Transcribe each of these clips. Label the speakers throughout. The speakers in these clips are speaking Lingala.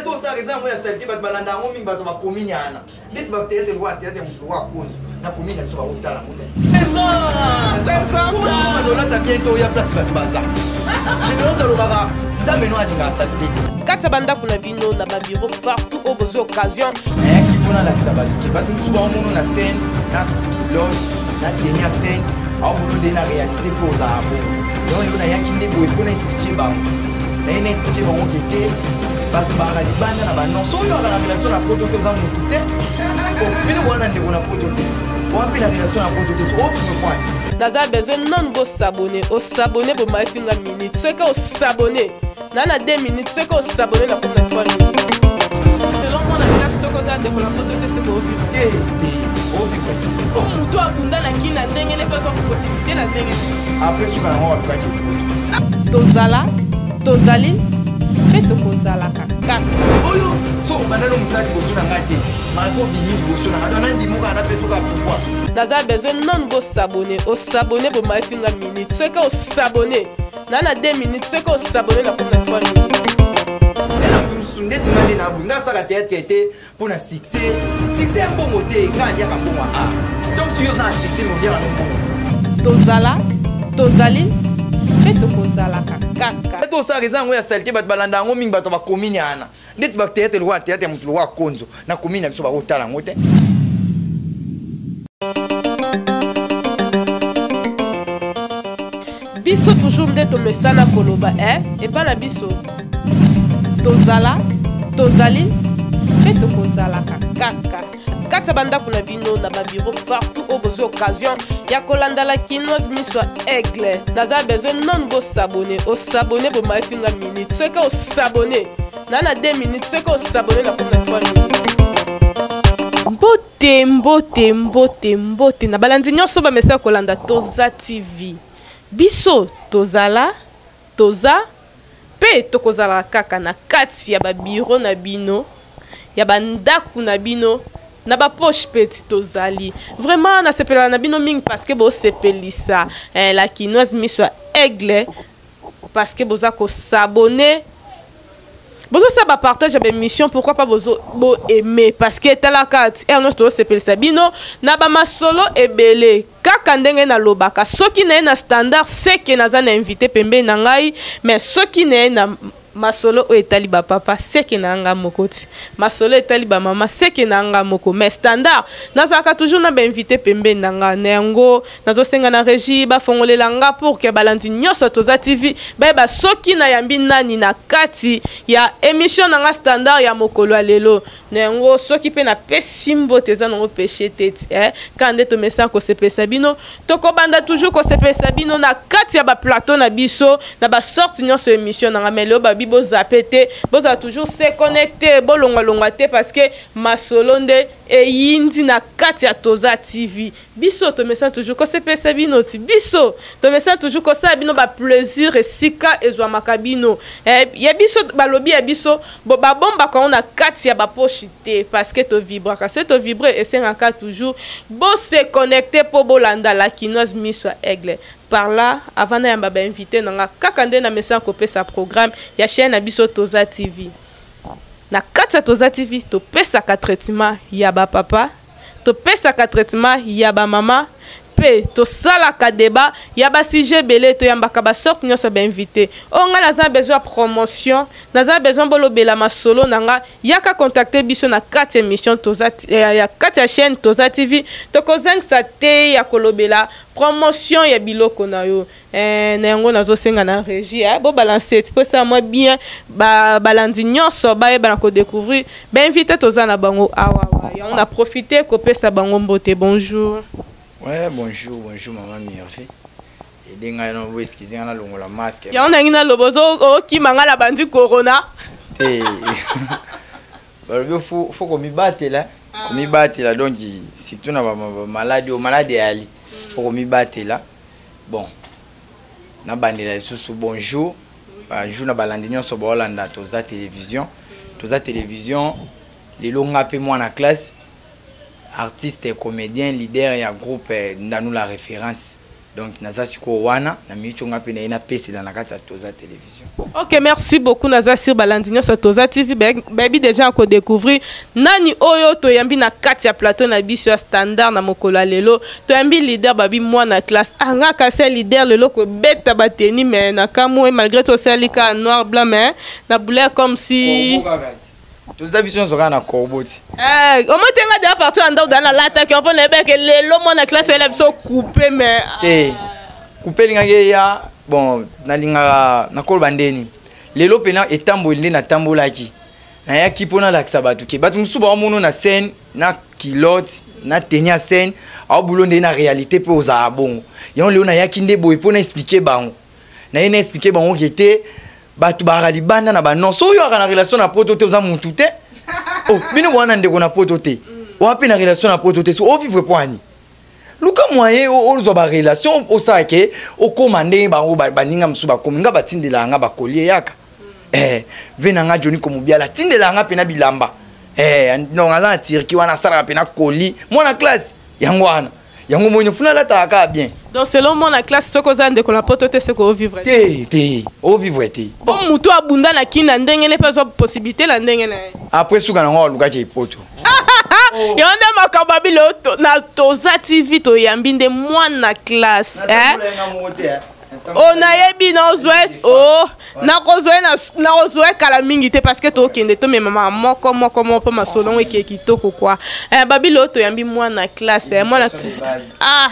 Speaker 1: Tosala eza yango ya salite, bato balanda yango mingi, bato bakomi nyana neti bateatre lokola teatre moto lokola konzo na komi na biso bakotala yango te. Olata bien te, oya place bato baza général alobaka Nzambe no alingaka salite te.
Speaker 2: Kati ya bandako na bino, na babiro, partout oyo bozwi occasion.
Speaker 1: Nayaki mpona alakisa bato ke bato mosusu baomono na scène na kilote na teni ya scène, aomono nde na réalité mpe ozala bongo. Donc lelo nayaki nde boye mpona explike bango, naye na explike bango ke te, bato baaka libanda na banonso oyo aka na relation na poto te, oza motu te. Bino bowana ndeko na poto te, oa mpe na relation na poto te, so ofime kwani.
Speaker 2: Naza besoin nanu bosabone, osabone, bomati nga minute. Soki osabone na 2 minutes, soki osabone na komi na 3 minutes. Selon mwana classe, soki oza ndeko na poto te, soki ovivre
Speaker 1: te te, ovivre te.
Speaker 2: Po moto abunda na kina ndenge ne mpe azwa possibilité na ndenge.
Speaker 1: Après suka nango balukaki poto.
Speaker 2: Tozala, tozali mpe tokozalaka kaka.
Speaker 1: Oyo so obanda no mosala liboso na ngai te, malko obimi liboso na ngai, donc nandimi kaka napesa oka pouvoir.
Speaker 2: Naza besoin nanu bosabone, osabone, bomati nga minute. Soki osabone na 2 minutes, soki osabone na komi na 3 minutes.
Speaker 1: Mosusu ndeti nga nde naboyi, nga asaka théâtre te mpo na succès, succès ya mbongo te. Nga aliaka mbongo ya art, donc soki oza na succès me oliaka no mbongo.
Speaker 2: Tozala, tozali mpe tokozalaka kaka.
Speaker 1: Tosala eza yango ya salite, bato balanda yango mingi, bato bakomi nyana neti bateatre lokola teatre ya moto lokola konzo na komi na biso bakotala yango te.
Speaker 2: Biso toujours nde tomesana koloba e epa na biso, tozala, tozali mpe tokozalaka kaka. Kati ya bandako na bino, na babiro, partout oyo bozwi occasion ya kolanda La Kinoise miso ya aigle, naza besoin nanu bosabone, osabone, bomati nga minute. Soki osabone na 2 minutes, soki osabone na komi na 3 minutes. Mbote, mbote, mbote, mbote na balandi nyonso bamesa kolanda Toza TV. Biso tozala, toza mpe tokozala kaka na kati ya babiro na bino, ya bandako na bino, na bapoche mpe ti tozali. Vraiment nasepelaka na bino mingi parce que bosepelisa La Kinoise miso ya aigle, parce que boza kosabone, bozosala bapartage ya baémission, pourquoi pas bozo boaime, parce que etalaka ti heure nyonso tozosepelisa bino na bamasolo ebele. Kaka ndenge nalobaka, soki naye na standard, seke naza na invité pembeni na ngai, mais soki naye na masolo oyo etali bapapa, seke na nga moko ti masolo etali bamama, seke na nga moko. Mais standard nazalaka toujours na bainvité pembeni na nga. Na yango nazosenga na régie bafongolela nga pour ke balandi nyonso Toza TV bayeba soki nayambi nani na kati ya émission na nga standard ya mokolo ya lelo. Na yango soki mpe napesi mbote, eza nango péché te ti Kaka nde tomesana kosepelisa bino, tokobanda toujours kosepelisa bino na kati ya baplateau na biso, na basorte nyonso ya émission na nga. Mais lelo babi bozape te, bozala toujours se connecté, bolongwalongwa te, parce que masolo nde eyindi na kati ya Toza TV. Biso tomesana toujours kosepelisa bino ti, biso tomesana toujours kosala bino baplaisir esika ezwamaka bino. Ya biso balobi ya biso bo babombaka yango na kati ya bapoche te, parce que tovibraka. Soki tovibre, esengaka toujours bose connecte mpo bolanda La Kinoise miso ya aigle. Par là, avant nayamba bainvité na nga, kaka nde na mesana kopesa programme ya chaîne na biso Toza TV. Na kati ya Toza TV topesaka traitement ya bapapa, topesaka traitement ya bamama, mpe tosalaka débat ya basujet ebele. Toyambaka basorte nyonso ya bainvité. Oyo ngai naza na besoin ya promotion, naza na besoin bolobela masolo na nga, yaka contacte biso na kati ya émission Toza ya kati ya chaîne Toza TV. Tokozangisa te ya kolobela promotion ya biloko na yo. Na yango nazosenga na régie bobalance ti mpo esala mwa bien, balandi nyonso bayeba na kodécouvrir bainvité toza na bango awa. Yango na profite kopesa bango mbote. Bonjour.
Speaker 1: Ouais, bonjour, bonjour maman Merve. Ede ngai no bo excuse ngai, nalongola masque.
Speaker 2: Yango nangi naloba, ozo okima ngai na bandi corona.
Speaker 1: Te, balobi faut komibatela, komibatela, donc surtout na bamaladi oyo, maladi eyali, faut komibatela. Bon, nabandela lisusu bonjour, bonjour na balandi nyonso baolanda Toza Télévision. Toza Télévision lelo, nga mpe mwana classe, artiste et comédien, leader ya groupe Ndanu la référence. Donc naza sikoyo wana na minute nga mpe naye napesela na kati ya Toza Télévision.
Speaker 2: Ok, merci beaucoup. Naza sur balandi nyonso Toza TV, bayebi déjà kodécouvrir nani oyo toyambi na kati ya plateau na biso ya standard. Na mokolo ya lelo toyambi leader babi mwana classe. Ah, nga kasi leader lelo kobeta bateni, mais na kamwe, malgré tosali ka noir blanc, mais na bouleur comme si
Speaker 1: Toza biso nyonso kaka na corbeau ti.
Speaker 2: Eh, omo te nga de partir ya ndako da nalataki mpo nayebeke lelo mwana classe oyela biso coupe, mais
Speaker 1: Te, coupe elingaki eya. Bon, nalingaka nakoloba ndeni lelo mpena etamboli nde natambolaki, nayaki mpo nalakisa bato ke bato mosusu baomono na scène na culotte na tenue ya scène, aobulo nde na réalité mpe ozala bongo. Yango lelo nayaki nde boye mpo na expliquer bango, naye na expliquer bango ke te, bato bazalaka libanda na banon. So oyo aka na relation na poto te, oza mutu te. Oh, bino bwana ndeko na poto te, oa mpe na relation na poto te, so ovivre mpo ani? Luka moyen ozwa barelation, osala ke okóma ndenge bango baninga mosusu bakomi. Nga batindelaka nga bakolie yaka. Eh, ve na nga Joni Komobiala atindelaka nga mpena bilamba. Eh, donc aza na Turquie wana, asalaka mpena koli mwana classe. Yango wana, yango moino funa alataka kaka bien.
Speaker 2: Donc selon mwana classe, soki oza ndeko na poto te, soki ovivre
Speaker 1: te te, ovivre te.
Speaker 2: Po motu abunda na kini na ndenge ne mpe azwa possibilité na ndenge na ye.
Speaker 1: Après suka nango alukaki epoto.
Speaker 2: Yango nde makambo ya bilo na Toza TV. Toyambi nde mwana classe, eh? O nayebi naozwa o nakozwa nakozwa kala mingi te, parce que tokende tomemama moko moko moko mpo masolo ngo eke kitoko kwa. Eh, babilo oyo toyambi mwana classe, eh, mwana, ah,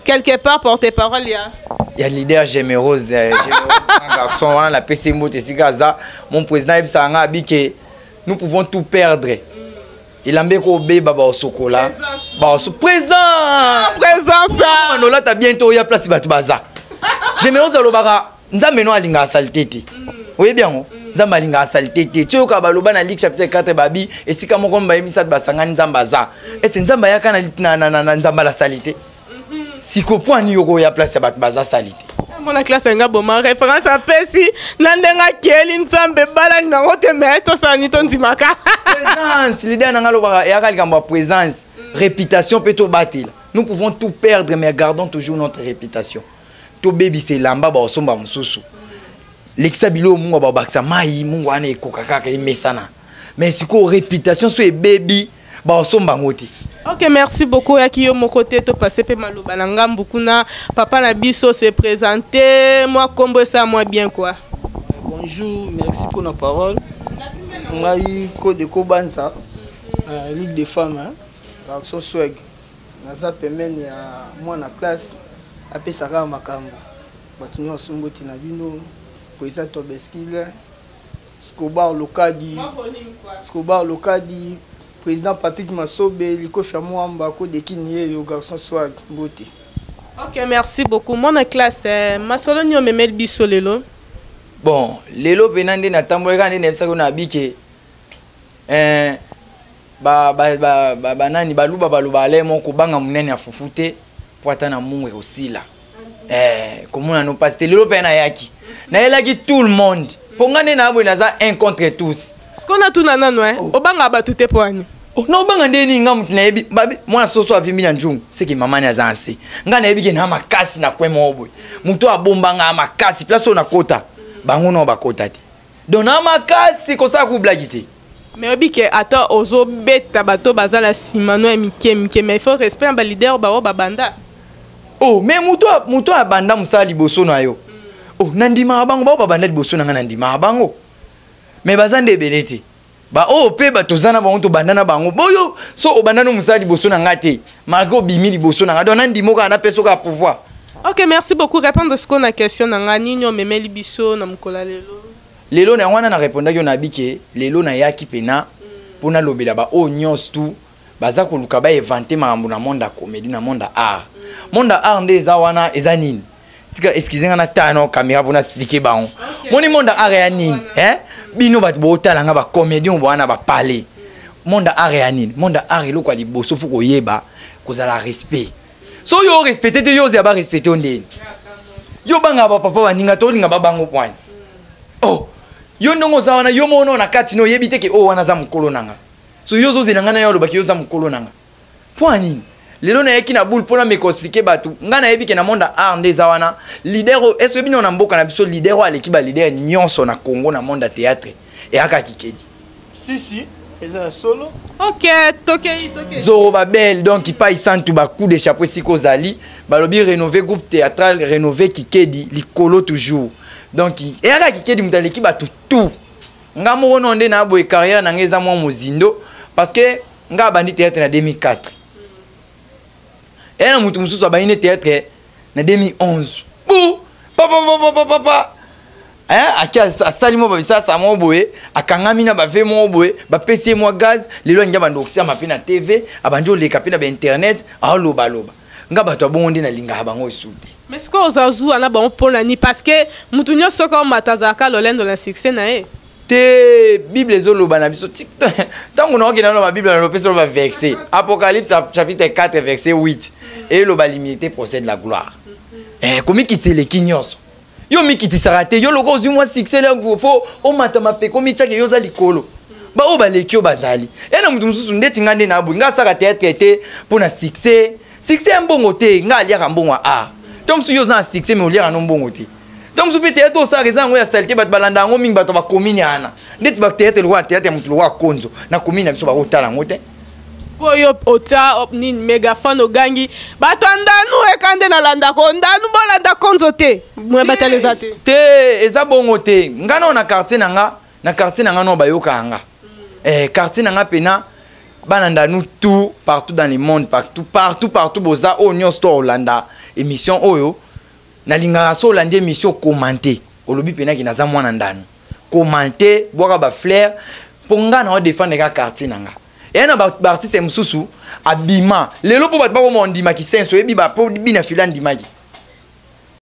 Speaker 2: quelque part porte parole ya
Speaker 1: Ya leader Gemerose, eh, Gemerose garçon wana napesi mbote esika aza. Mon président ayebisaka nga abi ke nous pouvons tout perdre, elamba ekobeba, baosokola baoso présent.
Speaker 2: Présence.
Speaker 1: Olata bien to oya place bato baza. Gemerose alobaka Nzambe no alingaka saleté te. Oyebi yango, Nzambe alingaka saleté te. Ti oyoka baloba na Luc chapitre 4, babi esika moko mbaye misato basangani, Nzambe aza. Ese Nzambe ayaka na Nzambe ala saleté? Siko po ani yoko oya place ya bato baza saleté?
Speaker 2: Mona classe nga boma référence apesi na ndenge akeli Nzambe ebalani nango te, mais tosala ni tondimaka.
Speaker 1: Présence, leader na nga alobaka eyaka likambo ya présence, réputation mpe tobatela. Nous pouvons tout perdre, mais gardons toujours notre réputation. Tobebisa elamba, baosomba mosusu. Lekisa biloko, mungu babakisa mai, mungu wana ekoka kaka emesana. Mais sikoyo réputation so ebebi, baosomba yango te.
Speaker 2: Ok, merci beaucoup. Oyaki yo moko te, topase mpe maloba na ngambu kuna. Papa na biso se présente mwa nkombo, esala mwa bien quoi.
Speaker 3: Bonjour, merci pour la parole. Ngai Kode Kobanza, Ligue des femmes, hein, garçon swag. Naza pembeni ya mwana classe apesaka makambo. Bato nyonso mbote na bino. Président Tobeskile, Scobar Lokadi, Scobar Lokadi, président Patrick Masobe, Likofi ya Mwamba, Kodekini yeyo, garçon swag, mbote.
Speaker 2: Ok, merci beaucoup mwana classe. Eh, masolo nini omemeli biso lelo?
Speaker 1: Bon, lelo mpena nde natambolaki kaka nde nayebisaki na abike, eh, banani baluba baloba ale moko kobanga monene ya fufu te, po ata na mungu ekosila. Eh, komona no mpasi te. Lelo mpe nayaki, nayelaki tout le monde, mpo nga nde na boye naza un contre tous.
Speaker 2: Siko natuna nano, eh, obangaka bato te mpo ani?
Speaker 1: Oh, na obanga nde nini? Nga motu nayebi babi mwana soso avimbi na nzungu seke mama ni aza nse. Nga nayebi ke na makasi na kwe moko boye, motu abomba nga makasi, place oyo nakota bango nao bakota te. Donc na makasi kosala kublaki te.
Speaker 2: Mais oyebi ke ata ozobeta bato baza na nsima no ya mike mike, mais il faut respect na baleader bao babanda.
Speaker 1: Oh, mais moto abanda mosala liboso na yo. Oh, nandimaka bango bao babanda liboso na ngai, nandimaka bango, mais baza nde ebele te. Baoyo mpe bato oza na bango, tobanda na bango boyo. So obanda no mosala liboso na ngai te, malgré obimi liboso na ngai, donc nandima kaka, napesa kaka pouvoir.
Speaker 2: Ok, merci beaucoup. Répondre sikoyo na question na ngai: nini omemeli biso na mokolo ya lelo?
Speaker 1: Lelo na yango wana na répondaki yo na abi ke lelo nayaki mpena mpo nalobela baoyo nyonso tu baza koluka bainventer makambo na monde ya comédie, na monde ya art. Monde ya art nde eza wana, eza nini? Tika, excuse nga, natala na caméra mpona expliquer bango. Moni monde ya art ya nini, eh? Bino bato bootala nga, bacomédien bowana bapale, monde ya art ya nini? Monde ya art, eloko ya liboso fo koyeba kozala respect. So yo orespecte te, yo ozela barespecte yo ndeni? Yo bangaka bapapa baninga to olinga babango pwani? Oh, yo ndongo oza wana, yo moko na kati no oyebi te ke oyo wana aza mokolo na nga. So yo ozozela ngai na yo alobaki yo oza mokolo na nga mpo ya nini? Lelo nayaki na boule mpona meko expliquer bato. Ngai nayebi ke na monde ya art nde eza wana leader oyo. Est-ce bino na mboka na biso, leader oyo aleki baleader nyonso na Congo na monde ya théâtre eyaka Kikedi.
Speaker 3: Si si, eza ya solo.
Speaker 2: Ok, tokei, tokei.
Speaker 1: Zorobabel, donc pai santu, bacoup de chapeau esika ozali. Balobi rénové groupe théâtral, rénové Kikedi likolo toujours. Donc eyaka Kikedi, moto aleki bato tout. Nga moko no nde na boye, carrière na nga eza mwa mozindo, parce que nga abandi théâtre na 2004. Eya na moto mosusu abandi ne théâtre na 2011, bu papapapapapa aki asali mwa babisasa moko boye, akangami na bave moko boye, bapesi ye mwa gaz. Lelo alingi abandi okisiama mpe na TV, abandi oleka mpe na bainternet, aolobaloba. Nga bato ya bongo nde nalingaka bango esu te.
Speaker 2: Mais sikoyo oza zuwa na bango mpo na nini? Parce que mutu nyonso soki omata azalaka lolendo na succès na ye.
Speaker 1: Te, Bible ezoloba na biso. Ntango naokenda na babible na lopesi oloba verset Apocalypse chapitre 4 verset 8, eloba: "L'humilité procède la gloire." Komikitisa eleki nyonso. Yo mikitisaka te. Yo loko ozwi mwa succès, fo omata mapeko, mitiake yo oza likolo. Baoyo baleki yo bazali e na moto mosusu. Ndeti nga nde naboyi, nga asaka théâtre te mpo na succès. Succès ya mbongo te. Nga aliaka mbongo ya art to mosusu. Yo oza na succès mais oliaka no mbongo te. To mosusu mpe théâtre osalaka eza yango ya saleté, bato balanda yango mingi, bato bakomini wana. Ndeti bathéâtre lokola théâtre ya motu lokola Konzo na komini na biso, bakotala yango te.
Speaker 2: Mpo yo otia nini, mégaphone, ogangi bato ya Ndanu eka nde nalandako Ndanu, bolanda Konzo te, mwa batala eza te.
Speaker 1: Te, eza bongo te. Nga nao na quartier na nga, na quartier na nga nao bayokaka nga. Quartier na nga pena bana Ndanu tout partout dans le monde, partout, partout, partout boza oyo nyonso to olanda émission oyo, nalingaka so olandi émission, commente, olobi mpenaki naza mwana Ndanu. Commente, bwaka bafleur, mpo nga na odefendre kaka quartier na nga. Eya na baartiste mosusu abima lelo mpo bato bakoma ondimaki senso oyebi mpo bina fila andimaki.